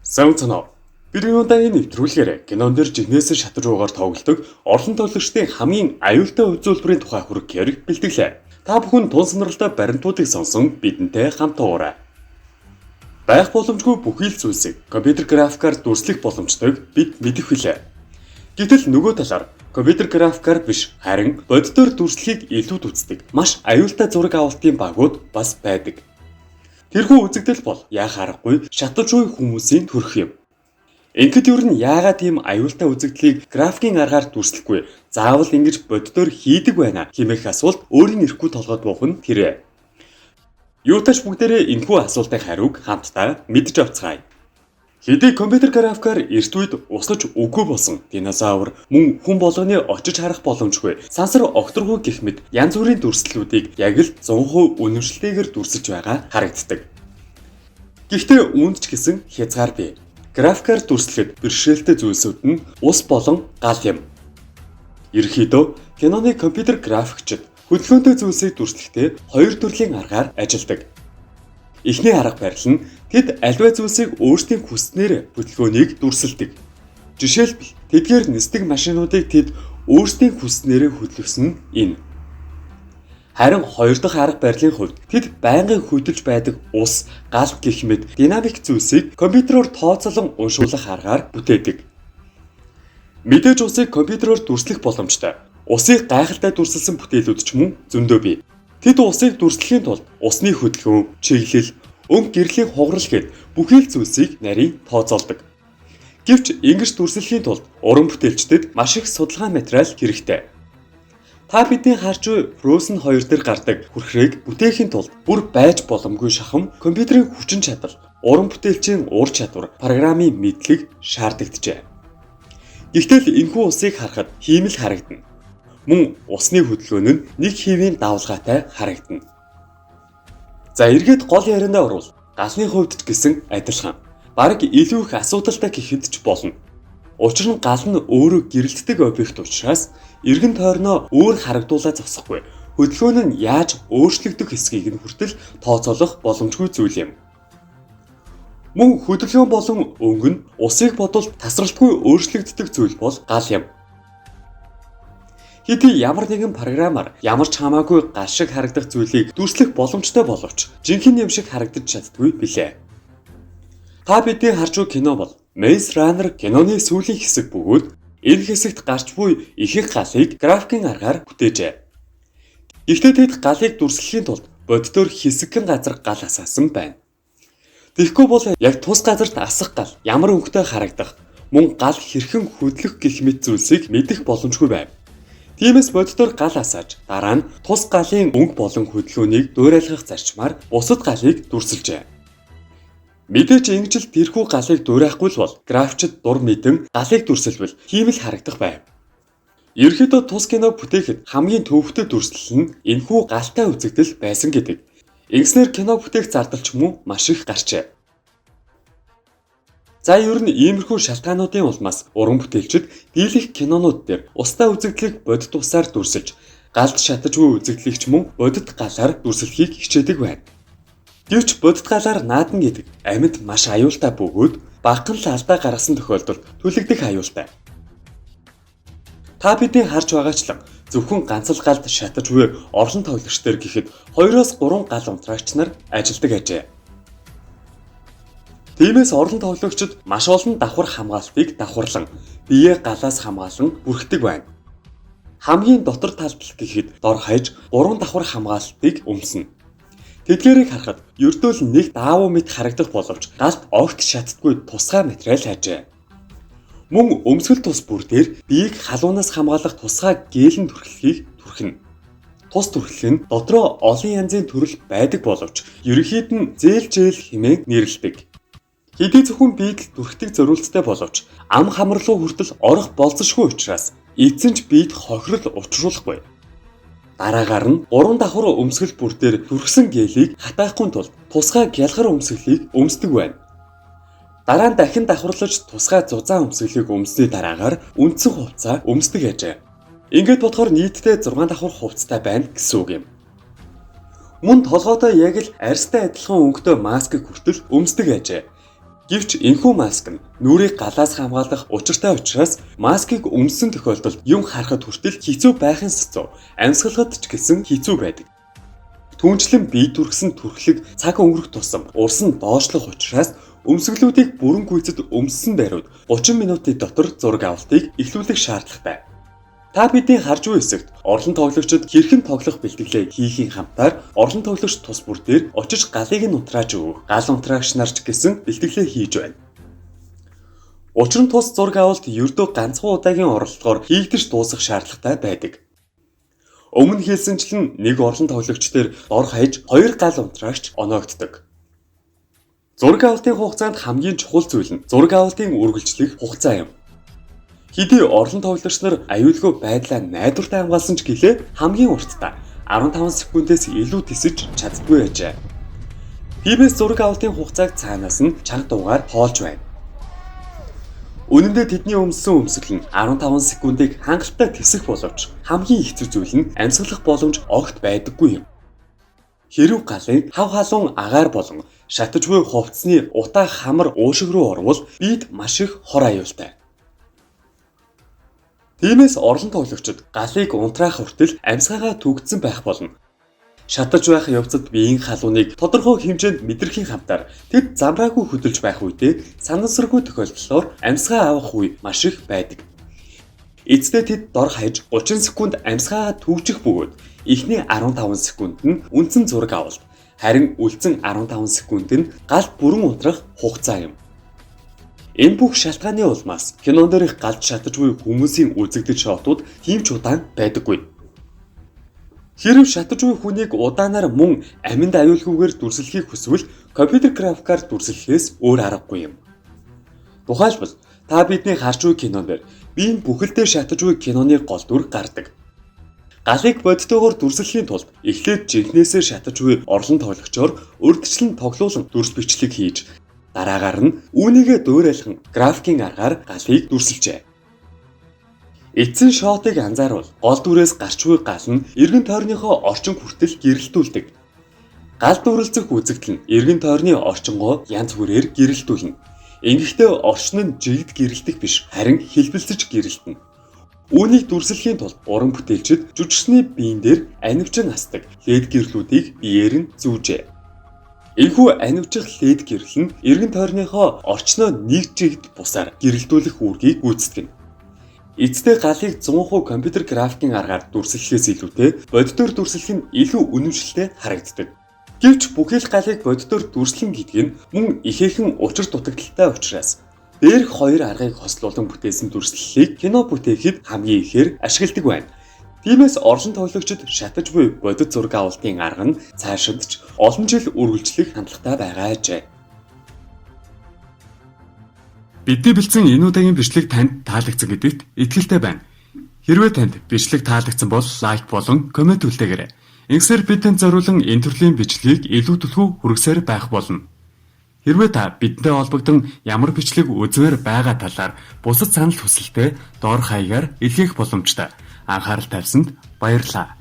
Сайн цанаа. Бид энэ нэвтрүүлгээр кинон дээр жигнэсээ шатаж уугаар тоглодог орлон тоглогчдын хамгийн аюултай үзүүлбэрийн тухай хүргэхээр бэлтгэлээ. Та бүхэн тун сонирхолтой баримтуудыг сонсон бидэнтэй хамт уугаарай. Байх боломжгүй бүхий л зүйлсийг компьютер графикаар дүрслэх боломжтойг бид мэдэх билээ. Гэтэл нөгөө талаар компьютер графикаар биш, харин бодитоор дүрслэхийг илүүд үздэг маш аюултай зураг авалтын багууд бас байдаг. Тэрхүү үзэгдэл бол яах аргагүй шатаж буй хүмүүсийн төрх юм. Ингээд ер нь яагаад ийм аюултай үзэгдлийг графикийн аргаар дүрслэхгүй, заавал ингэж бодитоор хийдэг байна хэмээх асуулт өөрийн ирэхгүй толгойд буух нь тэрэ. Юутай ч бүгдээрээ энэхүү асуултын хариуг хамтдаа мэдж авцгаая. Хэдий компьютер графикаар эрт үед услаж үгүй болсон динозавр мөн хүн болгоны очиж харах боломжгүй сансар огторгуй гэх мэт янз бүрийн дүрслэлүүдийг яг л 100% үнэмшилтэйгээр дүрсэлж байгаа харагддаг. Гэхдээ үүнд ч гэсэн хязгаар бий. Графикаар дүрслэхэд бэрхшээлтэй зүйлсүүд нь ус болон гал юм. Ерөнхийдөө киноны компьютер графикчид хөдөлгөөнтэй зүйлсийг дүрслэхдээ хоёр төрлийн аргаар ажилладаг. Эхний арга барил нь тэд аливаа зүйлсийг өөрсдийн хүссэнээр хөдөлгөөнийг дүрсэлдэг. Жишээлбэл, тэдгээр нисдэг машинуудыг тэд өөрсдийн хүссэнээрээ хөдөлгөсөн нь энэ. Харин хоёр дахь арга барилын хувьд тэд байнгын хөдөлж байдаг ус, гал гэх мэт динамик зүйлсийг компьютероор тооцоолон уншуулах аргаар бүтээдэг. Мэдээж усыг компьютероор дүрслэх боломжтой. Усыг гайхалтай дүрсэлсэн бүтээлүүд ч мөн зөндөө бий. Тэд усыг дүрслэхийн тулд усны хөдөлгөөн, чиглэл, өнгө гэрлийн хугарал гээд бүхий л зүйлсийг нарийн тооцоолдог. Гэвч ингэж дүрслэхийн тулд уран бүтээлчдэд маш их судалгаа материал хэрэгтэй. Та бидний харж буй Frozen 2 дээр гардаг хүрхрээг бүтээхийн тулд бүр байж боломгүй шахам компьютерийн хүчин чадал, уран бүтээлчийн ур чадвар, программын мэдлэг шаардлагджээ. Гэхдээ л энэхүү усыг харахад хиймэл харагдана. Мөн усны хөдөлгөөн нь нэг хэвийн давалгаатай харагдана. За, эргээд гол яриандаа орвол галны хувьд ч гэсэн адилхан. Бараг илүү их асуудалтай гэхэд ч болно. Учир нь гал нь өөрөө гэрэлтдэг объект учраас эргэн тойрноо өөр харагдуулаад зогсохгүй. Хөдөлгөөн нь яаж өөрчлөгдөх хэсгийг нь хүртэл тооцоолох боломжгүй зүйл юм. Мөн хөдөлгөөн болон өнгө нь усыг бодвол тасралтгүй өөрчлөгддөг зүйл бол гал юм. Хэдий ямар нэгэн програмаар ямар ч хамаагүй гал шиг харагдах зүйлийг дүрслэх боломжтой боловч жинхэнэ юм шиг харагдаж чаддаггүй билээ. Та бидний харж буй кино бол Maze Runner киноны сүүлийн хэсэг бөгөөд энэ хэсэгт гарч буй ихэнх галыг графикийн аргаар бүтээжээ. Гэхдээ тэд галыг дүрслэхийн тулд бодитоор хэсэгхэн газар гал асаасан байна. Тэгэхгүй бол яг тус газарт асах гал ямар өнгөтэй харагдах, мөн гал хэрхэн хөдлөх гэх мэт зүйлсийг мэдэх боломжгүй байв. Тиймээс бодитоор гал асааж, дараа нь тус галын өнгө болон хөдөлгөөнийг дуурайлгах зарчмаар бусад галыг дүрсэлжээ. Мэдээж ингэж л тэрхүү галыг дуурайхгүй л бол графикчид дур мэдэн галыг дүрсэлбэл хиймэл харагдах байв. Ерөнхийдөө тус кино бүтээхэд хамгийн төвөгтэй дүрслэл нь энэхүү галтай үзэгдэл байсан гэдэг. Ингэснээр кино бүтээх зардал ч мөн маш их гарчээ. За, ер нь иймэрхүү шалтгаануудын улмаас уран бүтээлчид дийлэх кинонууд дээр устай үзэгдлийг бодит усаар дүрсэлж, галд шатаж буй үзэгдлийг ч мөн бодит галаар дүрслэхийг хичээдэг байна. Гэвч бодит галаар наадна гэдэг амьд маш аюултай бөгөөд багахан л алдаа гаргасан тохиолдолд түлэгдэх аюултай. Та бидний харж байгаачлан зөвхөн ганц л галд шатаж буй орлон тоглогчдоор гэхэд 2-оос 3 гал унтраагч нар ажилладаг ажээ. Тиймээс орлон тоглогчид маш олон давхар хамгаалтыг давхарлан биеэ галаас хамгаалан бүрхдэг байна. Хамгийн дотор талд л гэхэд дор хаяж 3 давхар хамгаалтыг өмснө. Тэдгээрийг харахад ердөө л нэг даавуу мэт харагдах боловч галд огт шатдаггүй тусгай материал ажээ. Мөн өмсгөл тус бүр дээр биеийг халуунаас хамгаалах тусгай гээлэн түрхлэхийг түрхнэ. Тус түрхлэх нь дотроо олон янзын төрөл байдаг боловч ерөнхийд нь зээл жээл хэмээн нэрлэдэг. Хэдий зөвхөн биед л түрхдэг зориулттай боловч ам хамар руу хүртэл орох болзошгүй учраас эцэст нь биед хохирол учруулахгүй. Дараагаар нь 3 давхар өмсгөл бүр дээр түрхсэн гээлийг хатаахгүй тулд тусгай гялгар өмсгөлийг өмсдөг байна. Дараа нь дахин давхарлаж тусгай зузаан өмсгөлийг өмссөний дараагаар үндсэн хувцаа өмсдөг ажээ. Ингээд бодохоор нийтдээ 6 давхар хувцастай байна гэсэн үг юм. Мөн толгойдоо яг л арьстай адилхан өнгөтэй маскыг хүртэл өмсдөг ажээ. Гэвч энэхүү маск нь нүрийг галаас хамгаалах учиртай учраас маскыг өмссөн тохиолдолд юм харахад хүртэл хэцүү байхын сацуу амьсгалахад ч гэсэн хэцүү байдаг. Түүнчлэн бие түрхсэн түрхлэг цаг өнгөрөх тусам урс нь доошлох учраас өмсгөлүүдийг бүрэн гүйцэд өмссөн бариуд 30 минутын дотор зураг авалтыг эхлүүлэх шаардлагатай. Та бидний харж буй хэсэгт орлон тоглогчид хэрхэн тоглох бэлтгэлээ хийхийн хамтаар орлон тоглогч тус бүр дээр очиж галыг нь унтрааж өгөх, гал унтраагч нар ч гэсэн бэлтгэлээ хийж байна. Учир нь тус зураг авалт ердөө ганцхан удаагийн оролдлогоор хийгдэж дуусах шаардлагатай байдаг. Өмнө хэлсэнчлэн нэг орлон тоглогч дээр дор хаяж 2 гал унтраагч оноогддог. Зураг авалтын хугацаанд хамгийн чухал зүйл нь зураг авалтын үргэлжлэх хугацаа юм. Хэдий орлон тоглогч нар аюулгүй байдлаа найдвартай хамгаалсан ч гэлээ хамгийн уртдаа 15 секундээс илүү тэсэж чаддгүй байжээ. Тиймээс зураг авалтын хугацааг цаанаас нь чанга дуугаар тоолж байна. Үнэн дээр тэдний өмссөн өмсгөл нь 15 секундыг хангалттай тэсэх боловч хамгийн хэцүү зүйл нь амьсгалах боломж огт байдаггүй юм. Хэрв галын хав халуун агаар болон шатаж буй хувцсны утаа хамар уушиг руу орвол бид маш их хор аюултай. Тиймээс орлон тоглогчид галыг унтраах хүртэл амьсгаагаа түгдсэн байх болно. Шатаж байх явцад биеийн халууныг тодорхой хэмжээнд мэдрэхийн хамтаар тэд замраагүй хөдөлж байх үедээ санамсаргүй тохиолдлоор амьсгаа авах үе маш их байдаг. Эцдээ тэд дор хаяж 30 секунд амьсгаагаа түгжих бөгөөд эхний 15 секунд нь үндсэн зураг авалт, харин үлдсэн 15 секунд нь гал бүрэн унтрах хугацаа юм. Энэ бүх шалтгааны улмаас кинон дээрх галд шатаж буй хүмүүсийн үзэгдэл шотууд тийм ч удаан байдаггүй. Хэрв шатаж буй хүнийг удаанаар мөн аминд аюулгүйгээр дүрслэхийг хүсвэл компьютер графикаар дүрслэхээс өөр аргагүй юм. Тухайлбал та бидний харж буй кинон дээр биеийн бүхэлдээ шатаж буй киноны гол дүр гардаг. Галыг бодитойгоор дүрслэхийн тулд эхлээд жинхнээсээ шатаж буй орлон тоглогчоор урьдчилан тоглуулан дүрс бичлэг хийж дараагаар нь үүнийгээ дуурайлхан графикийн аргаар галыг дүрсэлжээ. Эцсийн шотыг анзаарвал гол дүрээс гарч буй гал нь эргэн тойрныхоо орчин хүртэл гэрэлтүүлдэг. Гал дүрэлзэх үзэгдэл нь эргэн тойрны орчингоо янз бүрээр гэрэлтүүлнэ. Ингэхдээ орчин нь жигд гэрэлтэх биш, харин хэлбэлзэж гэрэлтэнэ. Үүнийг дүрслэхийн тулд уран бүтээлчид жүжигчний биен дээр анивчин асдаг лед гэрлүүдийг биеэр нь зүүжээ. Энэхүү анивчих лед гэрэл нь эргэн тойрныхоо орчноо нэг жигд бусаар гэрэлтүүлэх үүргийг гүйцэтгэнэ. Эцдээ галыг 100% компьютер графикийн аргаар дүрслэхээс илүүтэй бодитоор дүрслэх нь илүү үнэмшилтэй харагддаг. Гэвч бүхий л галыг бодитоор дүрслэн гэдэг нь мөн ихээхэн учир дутагдaltaй учраас дээрх хоёр аргыг хослуулан бүтээсэн дүрслэлийг кино бүтээхэд хамгийн ихээр ашигладаг байна. Тиймээс орлон тоглогчид шатаж буй бодит зураг авалтын арга нь цаашид ч олон жил үргэлжлэх хандлагатай байгаа ажээ. Бидний бэлдсэн энэ удаагийн бичлэг танд таалагдсан гэдэгт итгэлтэй байна. Хэрвээ танд бичлэг таалагдсан бол лайк болон коммент үлдээгээрэй. Ингэсээр бид танд зориулан энэ төрлийн бичлэгийг илүү түлхүү хүргэсээр байх болно. Хэрвээ та бидэнтэй холбогдсон ямар бичлэг үзмээр байгаа талаар бусад санал хүсэлтээ доор хаягаар илгээх боломжтой. Анхаарал тавьсанд баярлалаа.